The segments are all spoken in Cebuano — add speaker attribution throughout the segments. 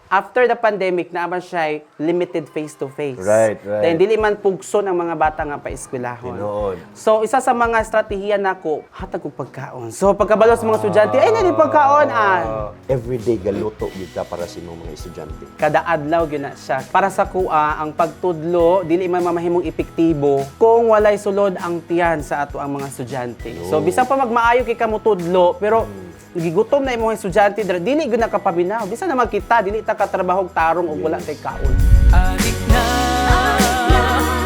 Speaker 1: After the pandemic, naa man siya limited face-to-face. Then, dili man pugson ang mga bata nga paeskwelahon.
Speaker 2: Tinuod.
Speaker 1: So, isa sa mga estratehiya nako, hatag og pagkaon. So, pagkabalo sa mga estudyante, "Ay, naa pagkaon ah."
Speaker 2: Everyday galuto gyud ka para sa imong mga estudyante?
Speaker 1: Kada adlaw gyud na siya. Para sa akoa, ang pagtudlo dili man mamahimong epektibo kung walay sulod ang tiyan sa ato ang mga estudyante. So bisan pa magmaayo kay kamo tudlo, pero gigutom na imong estudyante dira, dili gyud na kapaminaw. Bisan na magkita, dili ta katrabaho tarong og wala tay kaon.
Speaker 3: Arik na,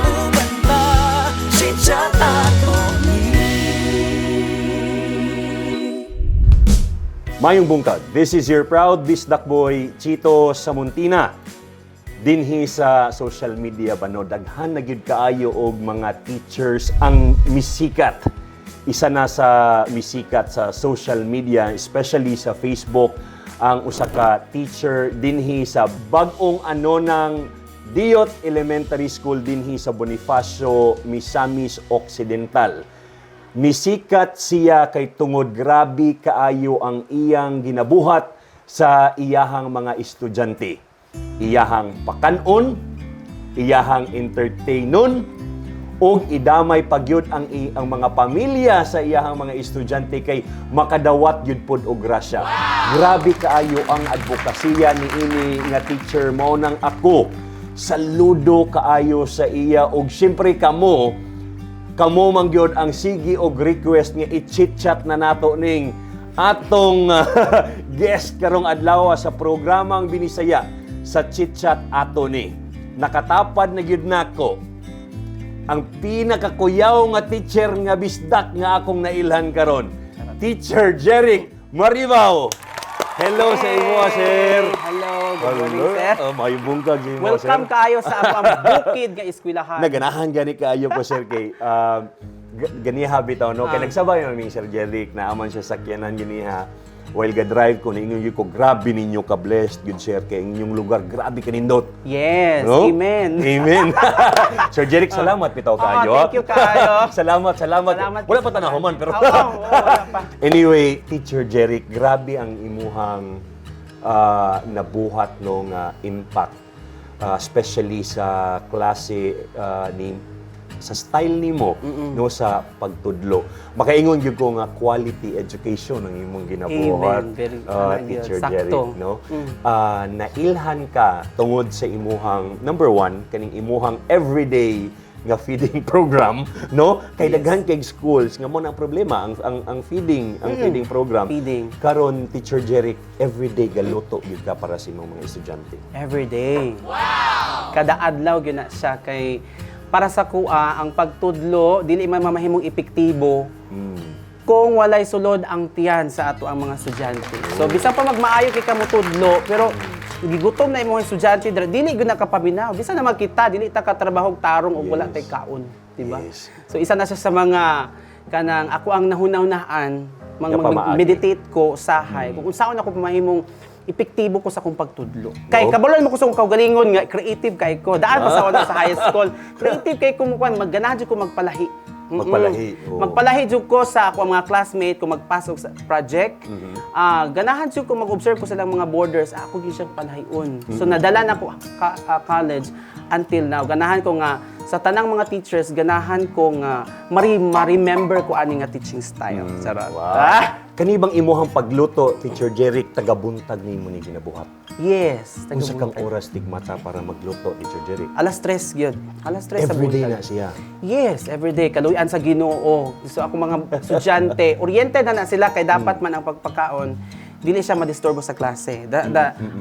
Speaker 3: uban ta, chit-chat ato ni.
Speaker 2: Mayong buntag. This is your proud Bisdak boy, Chito Samontina. Dinhi sa social media ba no, daghan na gyud kaayo og mga teachers ang misikat. Isa na sa misikat sa social media, especially sa Facebook, ang usa ka teacher dinhi sa bag-ong ano ng Diot Elementary School dinhi sa Bonifacio, Misamis Occidental. Misikat siya kay tungod grabe kaayo ang iyang ginabuhat sa iyahang mga estudyante. Iyahang pakanon, iyahang entertainon, ug idamay pagyud ang mga pamilya sa iyahang mga estudyante kay makadawat gyud pod og grasya. Grabe kaayo ang advokasya ni ini nga teacher, mao nang ako saludo kaayo sa iya, ug syempre kamo kamo man gyud ang sige og request nga i-chit-chat na nato ning atong guest karong adlaw sa programang Binisaya sa Chit-Chat Ato Ni. Nakatapad na gyud nako ang pinakakuyaw nga teacher nga bisdak nga akong nailhan karon. Teacher Jeric Maribao. Hello sa imo, sir.
Speaker 1: Hello, good morning, sir.
Speaker 2: Oh, mayong buntag sa imo,
Speaker 1: Welcome
Speaker 2: sir.
Speaker 1: kaayo sa ako ang bukid nga eskwelahan.
Speaker 2: Naganahan gani kaayo ko, sir, kay ganiha bitaw no, kay nagsabay man mi Sir Jeric, naaman siya sakyanan ganiha while ga-drive ko, niingon gyud ko, "Grabe ninyo ka blessed gyud, sir, kay inyong lugar grabe kanindot."
Speaker 1: Yes,
Speaker 2: No?
Speaker 1: Amen.
Speaker 2: Amen. Sir Jeric, salamat bitaw kaayo.
Speaker 1: Oh, thank you kaayo.
Speaker 2: Salamat, salamat.
Speaker 1: Salamat.
Speaker 2: Wala pa tanahuman pero
Speaker 1: Oo, wala pa.
Speaker 2: Anyway, Teacher Jeric, grabe ang imuhang nabuhat no nga impact, especially sa klase ni sa style nimo no sa pagtudlo. Makaingon gyud ko nga quality education ang imong ginabuhat.
Speaker 1: Amen. Very, ano, yun,
Speaker 2: Teacher
Speaker 1: sakto.
Speaker 2: Jeric, no? Nailhan ka tungod sa imuhang number one, kaning imuhang everyday nga feeding program, no? Kay daghan kay schools nga mo na ang problema ang feeding, ang feeding program.
Speaker 1: Feeding.
Speaker 2: Karon, Teacher Jeric, everyday galuto gyud ka para sa imong mga estudyante?
Speaker 1: Every day. Wow! Kada adlaw gyud na siya kay para sa akoa, ang pagtudlo dili man mamahimong epektibo kung walay sulod ang tiyan sa ato ang mga estudyante. So bisan pa magmaayo kay kamo tudlo, pero gigutom na imong estudyante dira, dili gyud na kapaminaw. Bisan na magkita, dili ta katrabaho tarong og wala tay kaon, di ba?
Speaker 2: Yes.
Speaker 1: So isa na siya sa mga kanang ako ang nahunahunaan mang
Speaker 2: Nga pamaagi.
Speaker 1: Meditate ko usahay kung unsaon ako mahimong epektibo ko sa akong pagtudlo. Kay kabalo mo ko sa akong kaugalingon nga creative kay ko. Daan pa sa una sa high school. Creative kay ko mo kuan, magganahan jud ko magpalahi.
Speaker 2: Magpalahi, oo.
Speaker 1: Magpalahi jud ko sa ako ang mga classmate kung magpasok sa project. Ganahan jud ko mag-observe ko sa ilang mga borders. Ako gyud siyang palahion. So nadala na ko college until now. Ganahan ko nga sa tanang mga teachers, ganahan ko nga ma-remember ko ani nga teaching style. Charot.
Speaker 2: Wow.
Speaker 1: Ah!
Speaker 2: Kani bang imuhang pagluto, Teacher Jeric, tagabuntag nimo ni ginabuhat?
Speaker 1: Yes.
Speaker 2: Unsa kang
Speaker 1: Tagabuntag.
Speaker 2: Oras tigmata para magluto, Teacher Jeric?
Speaker 1: Alas 3 gyud. Alas 3 sa
Speaker 2: Everyday
Speaker 1: buntag.
Speaker 2: na siya?
Speaker 1: Yes, everyday. Kaluyan sa Ginoo. So ako mga estudyante, oriented na na sila kay dapat man ang pagpakaon dili siya madisturbo sa klase.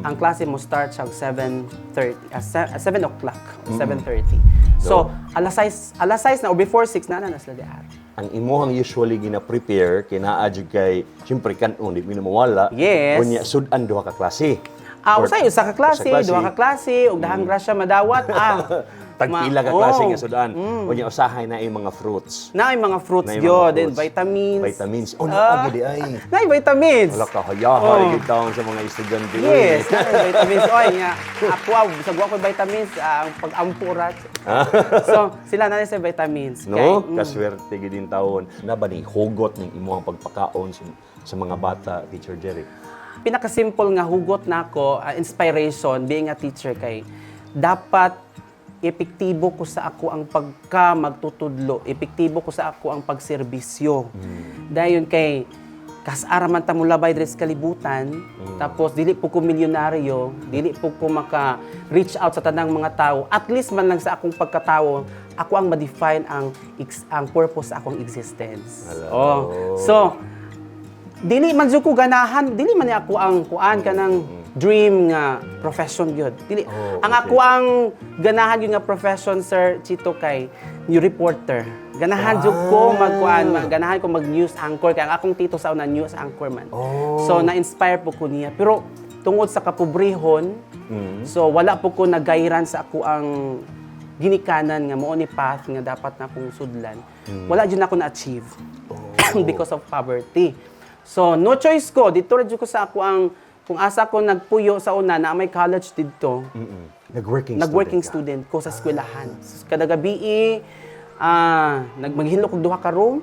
Speaker 1: Ang klase mo start siya og 7:30, 7 o'clock, 7:30. So, alas 6, alas 6 na or before 6 na na na sila diar.
Speaker 2: Ang imuhang usually gina-prepare kinaa jud kay syempre kan-on di mi na mawala. Unya sud-an duha ka klase.
Speaker 1: Usay usa ka klase,
Speaker 2: Usa klase.
Speaker 1: Duha ka klase, ug dahang grasya madawat.
Speaker 2: Tagpila ka klase
Speaker 1: oh.
Speaker 2: nga sudan. Unya usahay na yung mga fruits.
Speaker 1: Na mga fruits
Speaker 2: Na yung mga
Speaker 1: gyud, then
Speaker 2: fruits.
Speaker 1: vitamins.
Speaker 2: Vitamins. Oh, naa di ay.
Speaker 1: Na vitamins.
Speaker 2: Wala ka hayahay
Speaker 1: Oh.
Speaker 2: gid taon sa mga estudyante. Uy.
Speaker 1: Yes, naay vitamins. Oy, nga ako bisag wa ko'y vitamins, ang pag-ampo ra. So, sila na sa vitamins.
Speaker 2: No?
Speaker 1: Kay,
Speaker 2: Kaswerte gid din taon. Na ba ni hugot ning imuhang pagpakaon sa mga bata, Teacher Jeric?
Speaker 1: Pinaka-simple nga hugot nako, inspiration being a teacher kay dapat epektibo ko sa ako ang pagka magtutudlo, epektibo ko sa ako ang pagserbisyo. Dayon kay kas-ara man ta molabay diri sa kalibutan, tapos dili po ko milyonaryo, dili po ko maka reach out sa tanang mga tao, at least man lang sa akong pagkatao, ako ang ma-define ang purpose sa akong existence.
Speaker 2: Hala.
Speaker 1: Oh. So, dili man jud ko ganahan, dili man ni ako ang kuan kanang dream nga profession gyud. Dili ang ako ang ganahan gyud nga profession, Sir Chito, kay new reporter. Ganahan jud ko magkuan, ganahan ko mag news anchor kay ang akong tito sa una news anchor man. So na-inspire po ko niya. Pero tungod sa kapobrehon, so wala po ko nagayran sa ako ang ginikanan nga mao ni path nga dapat na akong sudlan. Wala jud nako na-achieve because of poverty. So, no choice ko. Dito ra jud ko sa ako ang kung asa ko nagpuyo sa una na may college didto.
Speaker 2: Nag-working
Speaker 1: Nag-working
Speaker 2: student
Speaker 1: student ko sa eskwelahan. Kada gabi, nagmaghilok og duha ka room.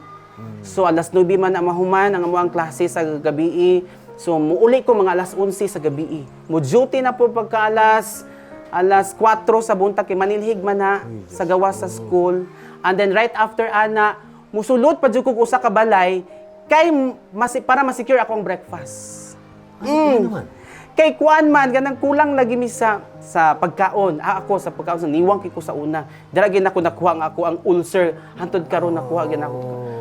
Speaker 1: So alas 9 man ang mahuman ang among klase sa gabi. So muuli ko mga alas 11 sa gabi. Mo duty na po pagka alas alas 4 sa buntag kay manilhig man na sa gawas sa school. And then right after ana, musulod pa jud kog usa ka balay kay para ma-secure ako ang breakfast.
Speaker 2: Ka. Ay, naman.
Speaker 1: Kay kuan man ganang kulang lagi mi sa pagkaon. Ah, ako sa pagkaon sa niwang kay ko sa una. Dira gyud nako nakuha ang ako ang ulcer hantod karon nakuha gyud nako.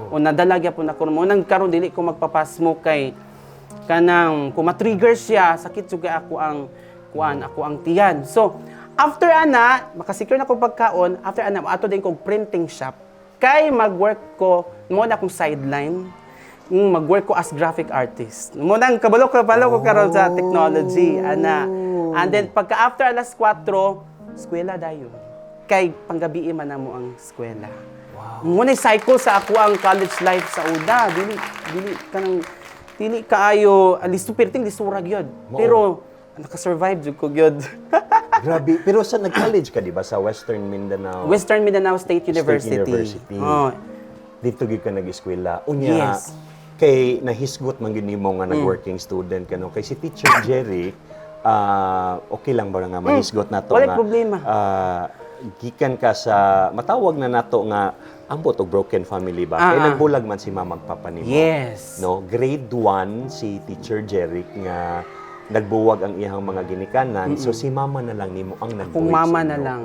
Speaker 1: O nadala gyapon nako mo nang karon dili ko magpapasmo kay kanang kung ma-trigger siya sakit jud kay ako ang kuan ako ang tiyan. So after ana makasecure na ko pagkaon, after ana ato din kog printing shop kay mag-work ko mo na akong sideline, mag-work ko as graphic artist. Mo nang kabalo ko karon sa technology, ana. And then pagka after alas 4, eskwela dayon. Kay panggabi man na mo ang eskwela. Wow. Mo na cycle sa ako ang college life sa una. Dili dili kanang dili kaayo alis perting lisura gyud.
Speaker 2: Mao.
Speaker 1: Pero naka-survive jud ko gyud.
Speaker 2: Grabe. Pero sa nag-college ka, di ba? Sa Western Mindanao
Speaker 1: Western Mindanao State University.
Speaker 2: State University.
Speaker 1: Oh.
Speaker 2: Dito gyud ka nag-eskwela. Unya, kay nahisgot man gyud nimo nga nag-working student ka, no? Kay si Teacher Jerry, okay lang ba nga mahisgot nato
Speaker 1: Walay
Speaker 2: nga
Speaker 1: problema.
Speaker 2: Gikan ka sa matawag na nato nga ambot og broken family ba? Kay nagbulag man si mama ug papa nimo.
Speaker 1: Yes.
Speaker 2: No, grade 1 si Teacher Jeric nga nagbuwag ang iyang mga ginikanan. So si mama na lang nimo ang nagbuwig
Speaker 1: Kung mama
Speaker 2: sa
Speaker 1: na
Speaker 2: inyo.
Speaker 1: lang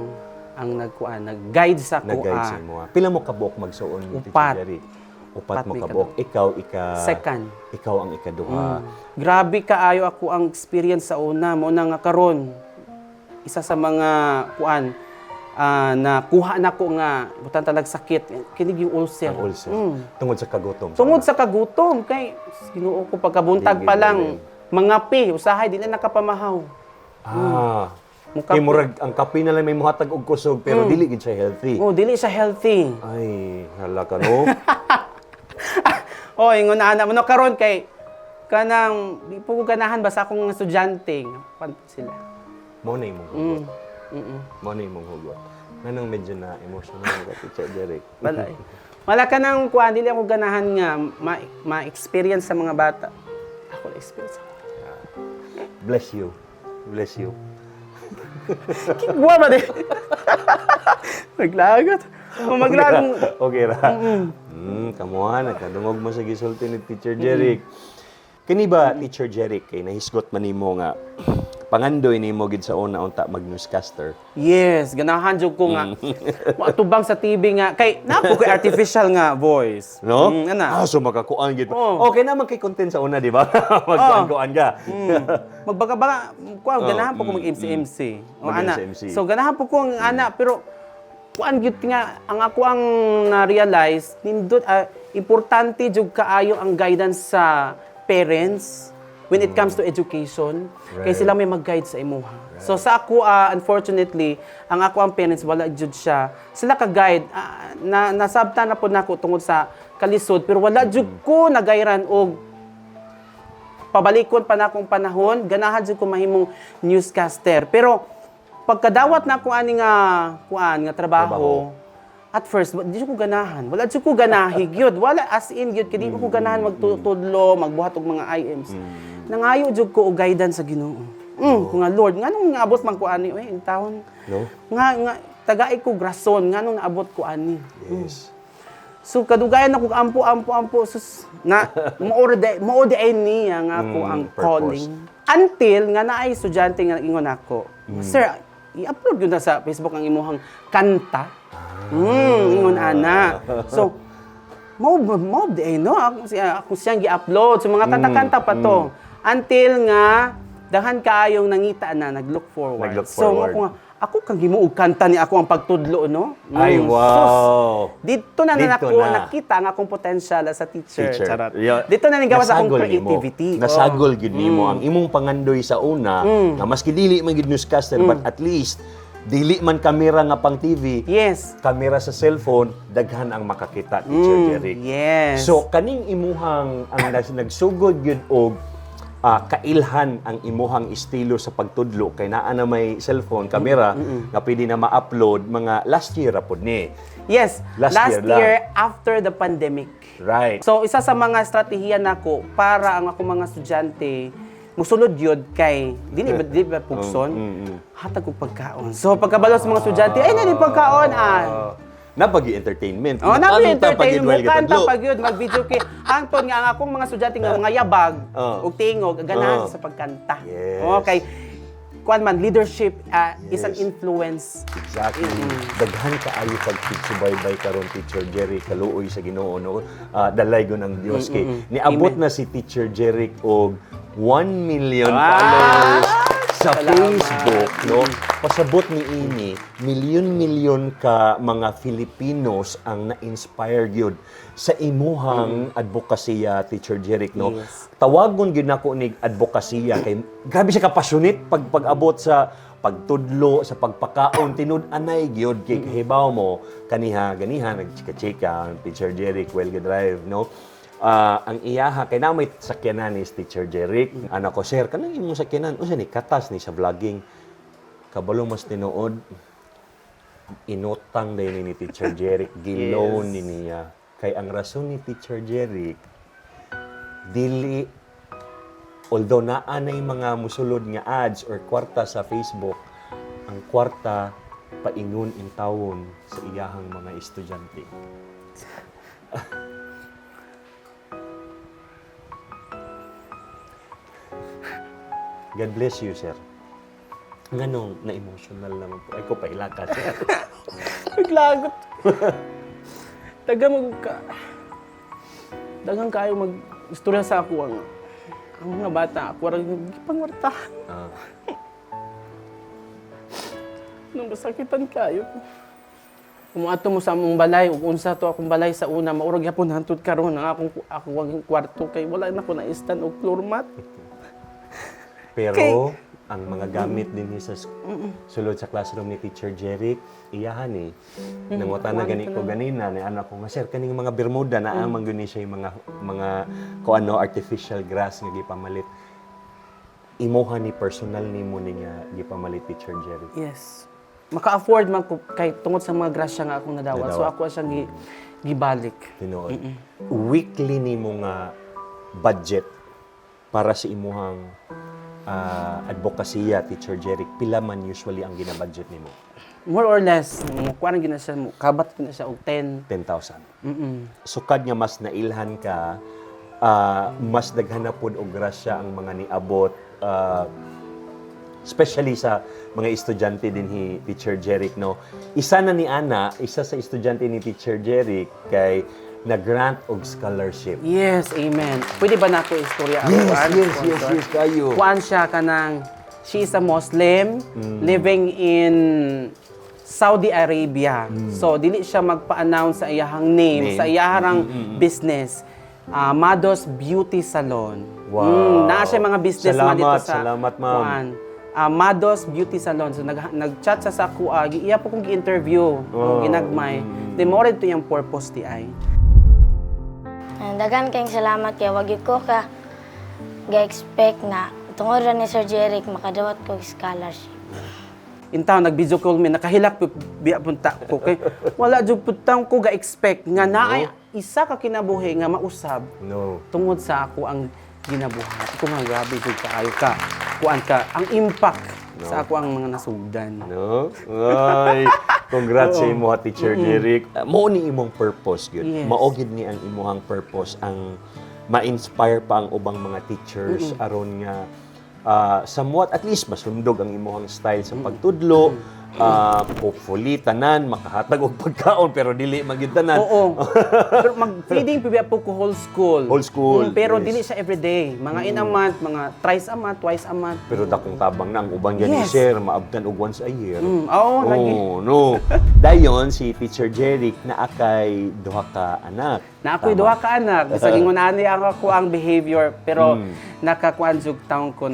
Speaker 1: ang nagkuan, nag-guide sa
Speaker 2: Nag-guide
Speaker 1: kuha.
Speaker 2: sa imo. Pila mo kabuok magsuon, Teacher
Speaker 1: Upat.
Speaker 2: Jeric? Upat
Speaker 1: Upat
Speaker 2: mo
Speaker 1: may
Speaker 2: kabuok. Ikaw ika
Speaker 1: Second.
Speaker 2: Ikaw ang ikaduha.
Speaker 1: Grabe kaayo ako ang experience sa una mo na nga karon. Isa sa mga kuan na kuha nako nga butan talag sakit kinig yung ulcer.
Speaker 2: Ang ulcer. Tungod sa kagutom.
Speaker 1: Tungod sa kagutom kay Ginoo ko pagkabuntag
Speaker 2: Di
Speaker 1: pa lang mga pi usahay di na nakapamahaw.
Speaker 2: Kay murag ang kape na lang may muhatag og kusog pero dili gid siya healthy.
Speaker 1: Oh, dili siya healthy.
Speaker 2: Ay, hala ka, no.
Speaker 1: Oh, ingon na ana mo no karon kay kanang di po ko ganahan basta akong estudyante pan sila.
Speaker 2: Mo na imong hugot. Mo na imong hugot. Nganong medyo na emotional ka, Teacher Jeric?
Speaker 1: Wala eh. Wala ka nang kuan, dili ako ganahan nga ma-experience sa mga bata. Ako na experience ako.
Speaker 2: Bless you. Bless you.
Speaker 1: Kigwa ba di? Maglagot. O maglagot.
Speaker 2: Okay ra. Kamuha, nagkadungog mo sa gisulti ni Teacher Jeric. Kini ba, Teacher Jeric, kay nahisgot man nimo nga pangandoy nimo gid sa una unta mag newscaster?
Speaker 1: Yes, ganahan jud ko nga. Watubang sa TV nga kay napo koy artificial nga voice.
Speaker 2: No?
Speaker 1: Ana.
Speaker 2: Ah, so makakuan gid.
Speaker 1: Oo.
Speaker 2: Okay naman kay content sa una, di ba? Magkuan-kuan ka.
Speaker 1: Magbaga-baga kuan ganahan po ko mag MC-MC. O ana.
Speaker 2: Mag-MC-MC.
Speaker 1: So ganahan po ko ang ana pero kuan gyud nga ang ako ang na-realize nindot importante jud kaayo ang guidance sa parents when it comes to education kay sila may mag-guide sa imuha. So sa ako unfortunately ang ako ang parents wala jud siya. Sila ka guide na nasabtan na pod nako tungod sa kalisod pero wala jud ko nagayran og pabalikon pa na akong panahon, ganahan jud ko mahimong newscaster. Pero pagkadawat na ako ani nga kuan nga trabaho, at first di jud ko ganahan. Wala jud ko ganahi gyud. Wala as in gyud kay di ko ganahan magtudlo, magbuhat og mga IMs. Nangayo jud ko og guidance sa Ginoo. Ko nga, "Lord, nganong naabot man ko ani oy in taon?"
Speaker 2: No?
Speaker 1: Nga tagai ko rason nganong naabot ko ani. So kadugayan ako ampo, ampo, ampo, sus, na mao di ay niya nga ako ang
Speaker 2: purpose.
Speaker 1: calling. Until nga naay estudyante nga ingon ako, "Sir, i-upload yun na sa Facebook ang imuhang kanta." Ingon ana. So mao di ay no ako siya, ako siyang gi-upload so mga kanta-kanta pa to. Until nga daghan kaayong nangita na, nag-look forward.
Speaker 2: Nag-look
Speaker 1: So
Speaker 2: forward.
Speaker 1: ako nga, ako kang himuog kanta ni ako ang pagtudlo, no?
Speaker 2: Ay, wow.
Speaker 1: Sus, dito na
Speaker 2: Dito
Speaker 1: na,
Speaker 2: na.
Speaker 1: nakita ang akong potential as a teacher.
Speaker 2: Teacher.
Speaker 1: Charot.
Speaker 2: Yeah.
Speaker 1: Dito na nagawas akong
Speaker 2: Nasagol nimo.
Speaker 1: creativity. Oh.
Speaker 2: Nasagol gyud nimo ang imong pangandoy sa una nga maski dili man gyud newscaster, but at least dili man kamera nga pang TV, kamera sa cellphone, daghan ang makakita, Teacher Jeric. So kaning imuhang ang nagsugod gyud og kailhan ang imuhang estilo sa pagtudlo kay naa na may cellphone camera nga pwede na ma-upload, mga last year ra pud ni.
Speaker 1: Yes.
Speaker 2: Last
Speaker 1: Last
Speaker 2: year lang.
Speaker 1: year, after the pandemic. So, isa sa mga estratehiya nako para ang akong mga estudyante musulod yun kay dili ba pugson, hatag og pagkaon. So pagkabalo sa mga estudyante, "Ay, nani pagkaon ah."
Speaker 2: Napagi entertainment.
Speaker 1: Oh, na
Speaker 2: Kanta pa
Speaker 1: entertain
Speaker 2: gyud
Speaker 1: mo
Speaker 2: while
Speaker 1: kanta
Speaker 2: gatudlo.
Speaker 1: pa gyud, mag-video kay hangtod nga ang akong mga estudyante nga mga yabag ug tingog ganahan sa pagkanta. Okay. Kuan man leadership is an influence.
Speaker 2: Exactly. Daghan kaayo pag pagsubaybay karon, Teacher Jerry, kaluoy sa Ginoo, no. Dalaygon ang Dios kay niabot
Speaker 1: Amen.
Speaker 2: na si Teacher Jeric og 1 million followers sa
Speaker 1: Salamat.
Speaker 2: Facebook, no. Pasabot ni ini, milyon-milyon ka mga Filipinos ang na-inspire gyud sa imuhang advokasya, Teacher Jeric, no. Tawagon gyud nako nig advokasya kay grabe siya ka-passionate pag pag-abot sa pagtudlo, sa pagpakaon, tinud-anay gyud kay kahibaw mo kaniha ganiha nagchika-chika ang Teacher Jeric well drive, no. Ang iyaha kay na may sakyanan ni Teacher Jeric. Ano ko, "Sir, kanang imong sakyanan unsa ni, katas ni sa vlogging?" Kabalo mas tinuod, inutang din ni Teacher Jeric, giloan ni niya. Kay ang rason ni Teacher Jeric, dili, although naa nay mga musulod nga ads or kwarta sa Facebook, ang kwarta paingon in tawon sa iyahang mga estudyante. God bless you, sir. Nganong na-emotional naman po? Ay ko pailaka, sir.
Speaker 1: Naglagot. Taga mag ka. Daghang kayo mag istorya sa ako ang mga bata ako ra gipangwarta. Nung masakitan kayo. Kung ato mo sa among balay ug unsa to akong balay sa una, maurag gyapon hantud karon ang akong kwarto kay wala na ko na stand og floor mat.
Speaker 2: Pero ang mga gamit din sa sulod sa classroom ni Teacher Jeric, iyahan eh. Nangutan na gani ko ganina ni anak ko nga, "Sir, kaning mga Bermuda na amang gani siya yung mga ko ano artificial grass nga gipamalit." Imoha ni personal nimo ni nga gipamalit, Teacher Jeric?
Speaker 1: Yes. Maka-afford man ko kay tungod sa mga grasya nga akong nadawat. So
Speaker 2: Nadawat.
Speaker 1: ako siyang gibalik.
Speaker 2: Tinuod. Weekly nimo nga budget para sa imuhang advokasya, Teacher Jeric, pila man usually ang ginabudget nimo?
Speaker 1: More or less, mo kuan gyud na siya, mo kabat gyud na siya og 10.
Speaker 2: 10,000. Sukad nga mas nailhan ka, mas daghan na pod og grasya ang mga niabot, especially sa mga estudyante din ni Teacher Jeric, no. Isa na ni ana, isa sa estudyante ni Teacher Jeric kay na-grant og scholarship.
Speaker 1: Yes, amen. Pwede ba nako istorya ang
Speaker 2: Yes,
Speaker 1: kuan,
Speaker 2: yes, yes,
Speaker 1: sponsor?
Speaker 2: yes, kayo.
Speaker 1: Kuan siya kanang she is a Muslim living in Saudi Arabia. So dili siya magpa-announce sa iyahang name,
Speaker 2: Name.
Speaker 1: sa iyahang business. Mados Beauty Salon.
Speaker 2: Wow.
Speaker 1: Naa siya mga business man dito
Speaker 2: Salamat,
Speaker 1: sa
Speaker 2: salamat, ma'am.
Speaker 1: kuan. Mados Beauty Salon. So nag-chat siya sa ako, iya po kong gi-interview,
Speaker 2: Wow.
Speaker 1: ginagmay. Then mo to iyang purpose di ay.
Speaker 4: Daghan kayong salamat kay wag gyud ko ka ga-expect na tungod ra ni Sir Jeric makadawat ko og scholarship.
Speaker 1: In town nag-video call mi, nakahilak po biya punta ko kay wala jud putang ko ga-expect nga naay isa ka kinabuhi nga mausab
Speaker 2: No.
Speaker 1: tungod sa ako ang ginabuhat ko nga grabe jud kaayo ka kuan ka ang impact sa ako ang mga nasugdan.
Speaker 2: No? Ay, congrats sa imo, Teacher Jeric. Mao ni imong purpose gyud.
Speaker 1: Yes.
Speaker 2: Mao gyud ni ang imuhang purpose ang ma-inspire pa ang ubang mga teachers aron nga somewhat at least masundog ang imuhang style sa pagtudlo. Hopefully tanan makahatag og pagkaon, pero dili man gyud tanan.
Speaker 1: Oo. Pero mag-feeding pa po ko whole school.
Speaker 2: Whole school,
Speaker 1: Pero dili siya everyday. Mga in a month, mga thrice a month, twice a month.
Speaker 2: Pero dakong tabang na ang uban gani, sir, maabtan og once a year.
Speaker 1: Oo, lagi.
Speaker 2: Oh, no. Dayon si Teacher Jeric naa kay duha ka anak.
Speaker 1: Na ako'y duha ka anak. Bisag ingon ani ang ako ang behavior, pero nakakuan jud taon ko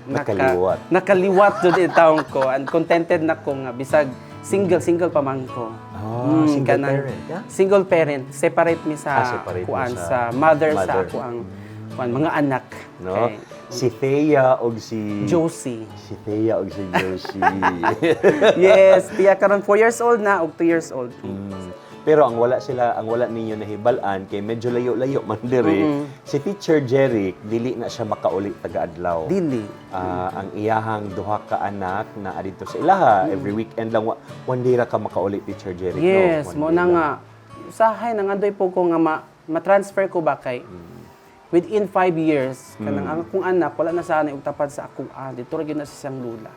Speaker 2: Nakaliwat.
Speaker 1: Nakaliwat jud in taon ko and contented na ko nga bisag single single pa man ko.
Speaker 2: Ah, single parent, ah?
Speaker 1: Single parent, separate mi sa
Speaker 2: Ah, separate mo
Speaker 1: kuan
Speaker 2: sa
Speaker 1: sa mother, sa
Speaker 2: mother.
Speaker 1: ako ang kuan mga anak.
Speaker 2: No?
Speaker 1: Kay
Speaker 2: Si Thea og si
Speaker 1: Josie.
Speaker 2: Si Thea og si Josie.
Speaker 1: Yes, tiya karon 4 years old na og 2 years old.
Speaker 2: Pero ang wala ninyo nahibal-an kay medyo layo-layo man diri. Si Teacher Jeric dili na siya makauli taga-adlaw.
Speaker 1: Dili.
Speaker 2: Ah, ang iyahang duha ka anak na adito sa ilaha every weekend lang. One day ra ka makauli, Teacher Jeric, no?
Speaker 1: Yes,
Speaker 2: One
Speaker 1: mo
Speaker 2: day
Speaker 1: na
Speaker 2: lang.
Speaker 1: nga. Usahay nangandoy po ko nga ma-transfer ko ba kay within 5 years kanang ang akong anak wala na sana og tapad sa akong dito ra gyud na sa siyang lula.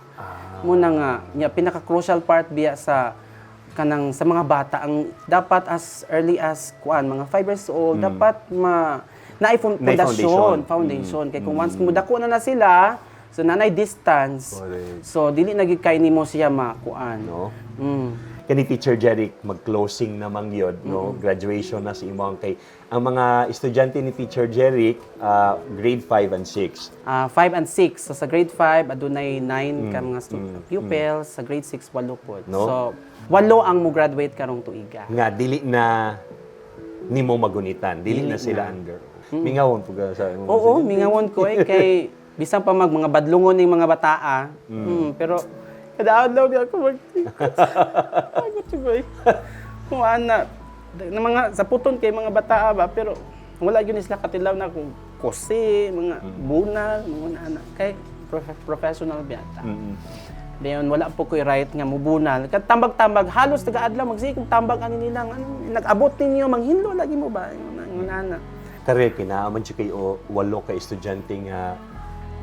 Speaker 1: Mo na nga nya pinaka crucial part biya sa kanang sa mga bata ang dapat as early as kuan mga 5 years old dapat ma naay
Speaker 2: Naay
Speaker 1: pundasyon
Speaker 2: foundation.
Speaker 1: Foundation kay kung once mudako na na sila, so nanay distance. So dili na gyud kay nimo siya makuan.
Speaker 2: No?
Speaker 1: Mm.
Speaker 2: Kani Teacher Jeric, mag-closing namang yun, no? Graduation na sa imong kay ang mga estudyante ni Teacher Jeric, grade 5 and 6.
Speaker 1: 5 and 6. So sa grade 5, adunay 9 ka mga pupils. Sa grade 6, walo po.
Speaker 2: No?
Speaker 1: So, walo ang mo graduate karong tuiga.
Speaker 2: Nga dili na nimo magunitan, dili na sila under. Mingawon po ka sa imong
Speaker 1: Oo, mingawon ko eh. Kay bisan pa mag mga badlungon ning mga bataa. Pero kada adlaw di ako mag Ako tugoy. Kung ana, na mga sa puton kay mga bataa ba, pero wala gyud ni sila katilaw na kung kose, mga bunal, mga ana kay professional biyata. Dayon wala po ko'y right nga mubunal. Kat tambag-tambag halos taga-adlaw magsige kung tambag ani nila ano, nag-abot ninyo manghinlo lagi mo ba yung ana.
Speaker 2: Kare kinaaman siya kay o walo ka estudyante nga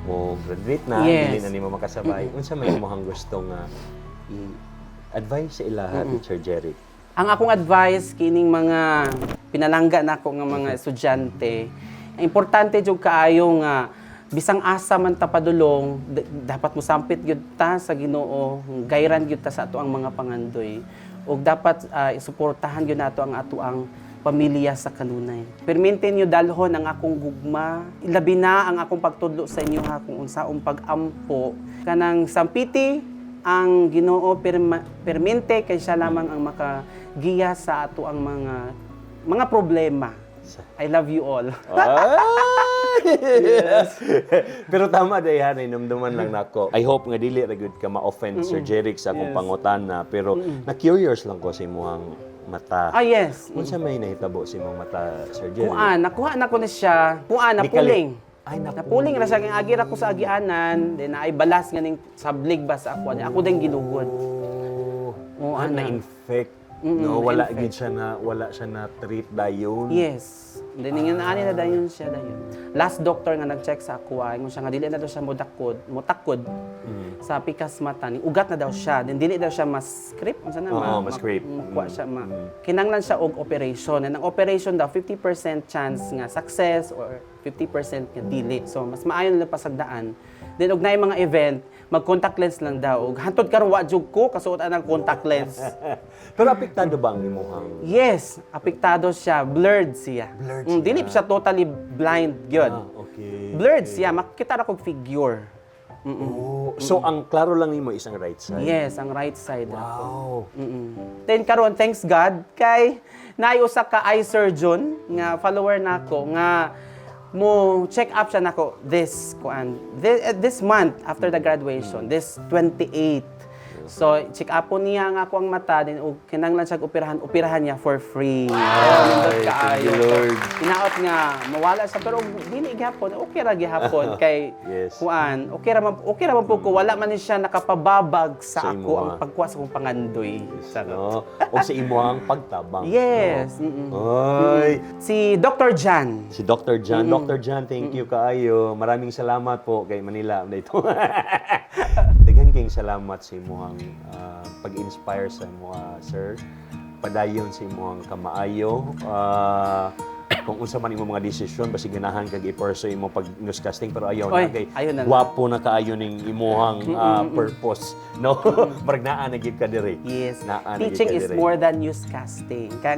Speaker 2: mo graduate na, dili na nimo makasabay. Unsa may imong gusto nga i-advise sa ilaha, Teacher Jeric?
Speaker 1: Ang akong advice kining mga pinalangga nako nga mga estudyante, ang importante jud kaayo nga bisang asa man ta padulong, dapat mosampit gyud ta sa Ginoo, gayran gyud ta sa ato ang mga pangandoy. Ug dapat isuportahan gyud nato ang ato ang pamilya sa kanunay. Permente niyo dalhon ang akong gugma, ilabi na ang akong pagtudlo sa inyo ha kung unsaong pag-ampo kanang sampiti ang Ginoo permente kay siya lamang ang makagiya sa ato ang mga problema. I love you all.
Speaker 2: Ay! Pero tama day ha, nainumduman lang nako. I hope nga dili ra gyud ka ma-offend, Sir Jeric, sa akong pangutana, pero na-curious lang ko sa imong mata.
Speaker 1: Ah, yes.
Speaker 2: Unsa may nahitabo sa imong mata, Sir Jeric?
Speaker 1: Kuan, nakuha na ko na siya. Kuan, napuling.
Speaker 2: Ay, napuling.
Speaker 1: Napuling ra siya kay agi ra ko sa agianan, then naay balas nga ning sablig ba sa ako. Ako din gilugod.
Speaker 2: Oh,
Speaker 1: Oo,
Speaker 2: ah,
Speaker 1: ana.
Speaker 2: Na-infect. No, wala gid siya na wala siya na treat dayon.
Speaker 1: Yes. Then nga ani na dayon siya dayon. Last doctor nga nag-check sa ako ay ingon siya nga dili na daw siya modakod sa pikas mata ni ugat na daw siya. Then dili daw siya mas-scrape unsa na
Speaker 2: Oo, ma-scrape.
Speaker 1: Makuha siya ma. Kinanglan siya og operation. And ang operation daw 50% chance nga success or 50% nga dili. So mas maayo na lang pasagdaan. Then og naay mga event, mag contact lens lang daw. Og hantod karon wa jud ko kasuot ang contact lens.
Speaker 2: Pero apektado ba ang imuhang
Speaker 1: Yes, apektado siya, blurred siya.
Speaker 2: Blurred
Speaker 1: Dili siya totally blind gyud.
Speaker 2: Ah, okay.
Speaker 1: Blurred siya, makita ra kog figure.
Speaker 2: Oh, so ang klaro lang nimo is ang right side.
Speaker 1: Yes, ang right side ra ko. Then karon thanks God kay naay usa ka eye surgeon nga follower nako nga mo check up siya nako this kuan this month after the graduation, this 28. So check up po niya nga ako ang mata din og kinahanglan siya operahan, operahan niya for free. Oh, nindot
Speaker 2: Ay, thank
Speaker 1: kaayo.
Speaker 2: you, Lord.
Speaker 1: Hinaot nga mawala siya pero og dili gihapon, okay ra gihapon kay kuan, okay ra man po ko wala man ni siya nakapababag sa,
Speaker 2: Sa
Speaker 1: ako
Speaker 2: imo,
Speaker 1: ang
Speaker 2: ah.
Speaker 1: pagkuha sa akong pangandoy. Charot.
Speaker 2: No? O sa imuhang pagtabang.
Speaker 1: Yes.
Speaker 2: No? Ay,
Speaker 1: Si Dr. Jan.
Speaker 2: si Dr. John. Dr. John, thank you kaayo. Maraming salamat po kay Manila. Ito. Daghan kayong salamat sa imuhang pag-inspire sa imuha, sir. Padayon sa imuhang kamaayo. Kung unsa man imong mga desisyon, basi ganahan kag i-pursue imo pag newscasting, pero ayaw na
Speaker 1: Oy,
Speaker 2: kay
Speaker 1: ayaw na lang.
Speaker 2: gwapo na kaayo ning imuhang purpose, no? Marag naa na gyud ka diri.
Speaker 1: Yes.
Speaker 2: Naa na gyud
Speaker 1: Teaching
Speaker 2: ka
Speaker 1: is
Speaker 2: diri.
Speaker 1: more than newscasting. Kaya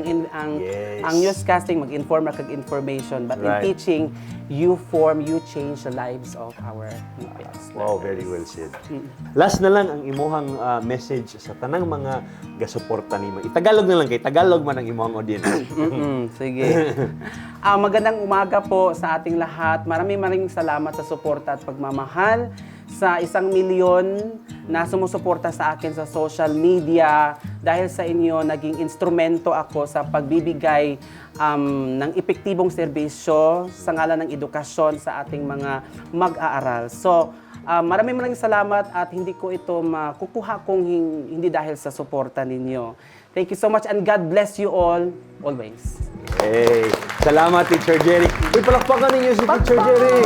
Speaker 1: ang newscasting mag-inform ra kag information, but in teaching you form, you change the lives of our pupils.
Speaker 2: Wow, very well said. Last na lang ang imuhang message sa tanang mga gasuporta nimo. Itagalog na lang kay Tagalog man ang imuhang audience.
Speaker 1: Sige. Magandang umaga po sa ating lahat. Maraming maraming salamat sa suporta at pagmamahal sa 1 milyon na sumusuporta sa akin sa social media. Dahil sa inyo, naging instrumento ako sa pagbibigay ng epektibong serbisyo sa ngalan ng edukasyon sa ating mga mag-aaral. So, maraming maraming salamat at hindi ko ito makukuha kung hindi dahil sa suporta ninyo. Thank you so much and God bless you all always.
Speaker 2: Hey, salamat, Teacher Jerry. Uy, palakpakan ninyo si Teacher Jerry.